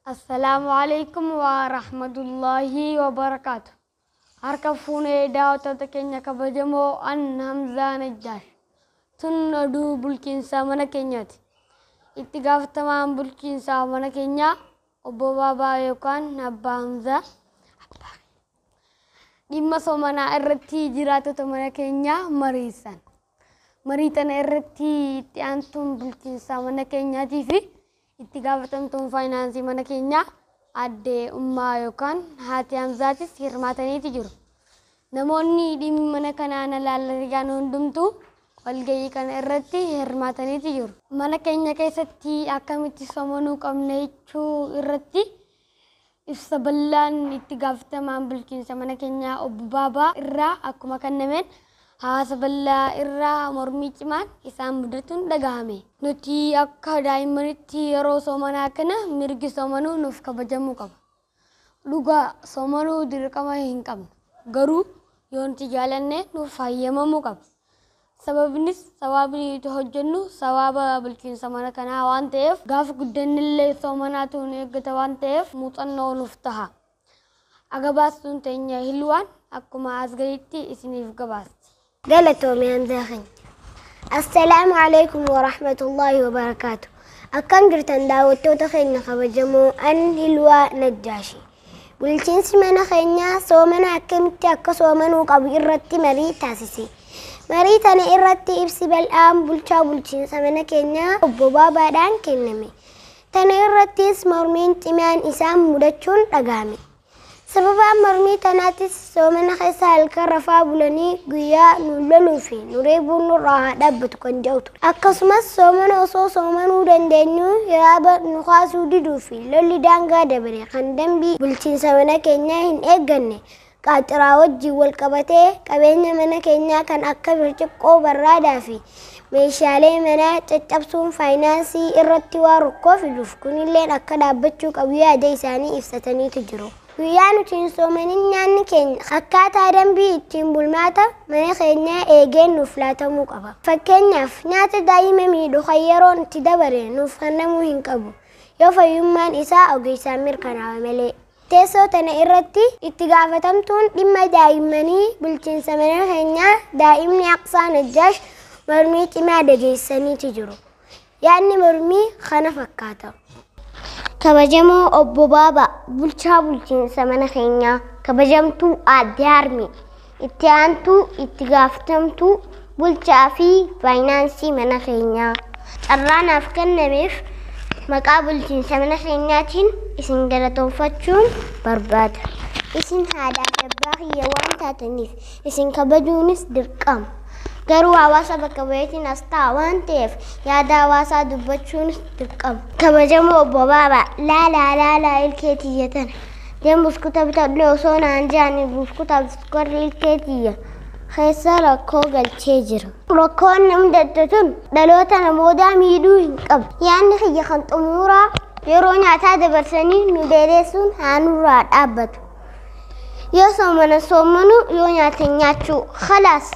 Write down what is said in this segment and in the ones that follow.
Assalaamu alaikum wa rahmatullahi wa barakaatu. Harka fuunee daawwattoota keenya kabajamoo, an Hamzaa Najjaash. Tun oduu bulchiinsa mana keenyaati. Itti gaafatamaan bulchiinsa mana keenyaa Obbo Baabaa yookaan Abbaa Hamzaa dhimma soomanaa irratti jiraattota mana keenyaa mariisan. Marii tana irratti itti aantuun bulchiinsa mana keenyaatii fi itti gaafatamtuun faayinaansii mana keenyaa Aadde Ummaa yookaan haati Hamzaatis hirmaataniiti jiru. Namoonni dhimmi mana kanaa na laallatan hundumtuu walgahii kana irratti hirmaataniiti jiru. Mana keenya keessatti akkamitti soomanuu qabna jechuu irratti ibsa bal'aan itti gaafatamaan bulchiinsa mana keenyaa Obbo Baabaa irraa akkuma kennameen, hawaasa bal'aa irraa mormii cimaan isaan mudatuun dhagahame. Nuti akka daa'immanitti yeroo soomanaa kana mirgi soomanuu nuuf kabajamuu qaba. Dhugaa, soomanuu dirqama hin qabnu. Garuu yoo nuti jaalanne nuuf hayyamamuu qaba. Sababnis sawaabni nuti hojjennu sawaaba bulchiinsa mana kanaa waan ta'eef, gaafa guddannillee soomanaatu nu eeggata waan ta'eef, muuxannoo nuuf taha. Agabaastuun teenya Hilwaan akkuma as gaditti isiniif gabaasti. Galatoomii, Hamzaa keenya. Assalaamu alaikum wa rahmatullahi wa barakaatu. Akkam jirtan, daawwattoota keenya kabajamoo? An Hilwaa Najjaashi. Bulchiinsi mana keenyaa soomana akkamitti akka soomanuu qabu irratti marii taasise. Marii tana irratti ibsi bal'aan bulchaa bulchiinsa mana keenyaa Obbo Baabaadhaan kenname. Tana irrattis mormiin cimaan isaan mudachuun dhagahame. Sababaan mormii tanaatis soomana keessa halkan rafaa bulanii guyyaa nu loluu fi nu reebuun nurraa haa dhaabbatu kan jedhu ture. Akkasumas soomana osoo soomanuu dandeenyu hiraaba nu kaasuu diduu fi lolli daangaa dabare kan dambii bulchiinsa mana keenyaa hin eegganne qaaxiraa wajjin wal qabatee qabeenya mana keenyaa kan akka birciqqoo, barraadaa fi meeshaalee manaa caccabsuun faayinaansii irratti waan rakkoo fiduuf kunilleen akka dhaabbachuu qabu yaada isaanii ibsataniitu jiru. Guyyaa nuti hin soomanin nyaanni keenya akkaataa dambii ittiin bulmaata mana keenyaa eegeen nuuf laatamuu qaba. Fakkeenyaaf, nyaata daa'ima miidhu kan yeroon itti dabare nuuf kennamuu hin qabu, yoo fayyummaan isaa ogeessaan mirkanaawe malee. Teessoo tana irratti itti gaafatamtuun dhimma daa'immanii bulchiinsa mana keenyaa daa'imni Aqsaa Najjaash mormii cimaa dhageessaniitu jiru. Yaadni mormii kana fakkaata. Kabajamoo Obbo Baabaa, bulchaa bulchiinsa mana keenyaa, kabajamtuu Aadde Harmee, itti aantuu itti gaafatamtuu bulchaa fi faayinaansii mana keenyaa. Carraa naaf kennameef maqaa bulchiinsa mana keenyaatiin isin galatoonfachuun barbaada. Isin haadhaa fi abbaa kiyya waan taataniif isin kabajuunis dirqama. Garuu hawaasa bakka bu'eetiin as ta'a waan ta'eef yaada hawaasaa dubbachuunis dirqama. Kabajamoo Obbo Baabaa, laalaa laalaa ilkee tiyya tana. Deem buskuta bitadhu osoo naan jedhanii buskuta sukkarri ilkee tiyya keessa rakkoo galchee jira. Rakkoon na mudatte tun dhaloota namootaa miidhuu hin qabu. Yaadni kiyya kan xumuraa, yeroo nyaataa dabarsanii nu dheeressuun haa nurraa dhaabbatu. Yoo soomana soomanuu, yoo nyaatan nyaachuu. Khalaas.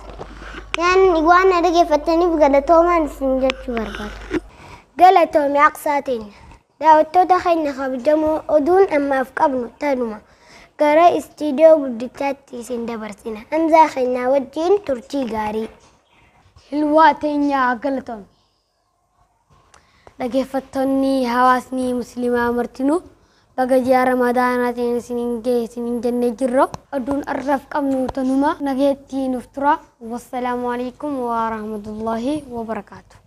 Yaanni waan na dhaggeeffattaniif galatoomaan isin jechuu barbaada. Galatoome, Aqsaa teenya. Daawwattoota keenya kabajamoo, oduun ammaaf qabnu tanuma. Gara istiidiyoo guddichaatti isin dabarsina. Hamzaa keenyaa wajjin turtii gaarii. Hilwaa teenyaa, galatoome. Dhaggeeffattoonni, hawaasni musliimaa martinuu baga ji'a Ramadaanaatiin isiniin ga'e isiniin jennee jirra. Oduun arraaf qabnu tanuma, nageetti nuuf tura. Wassalaamu alaikum wa rahmatullahi wa barakaatu.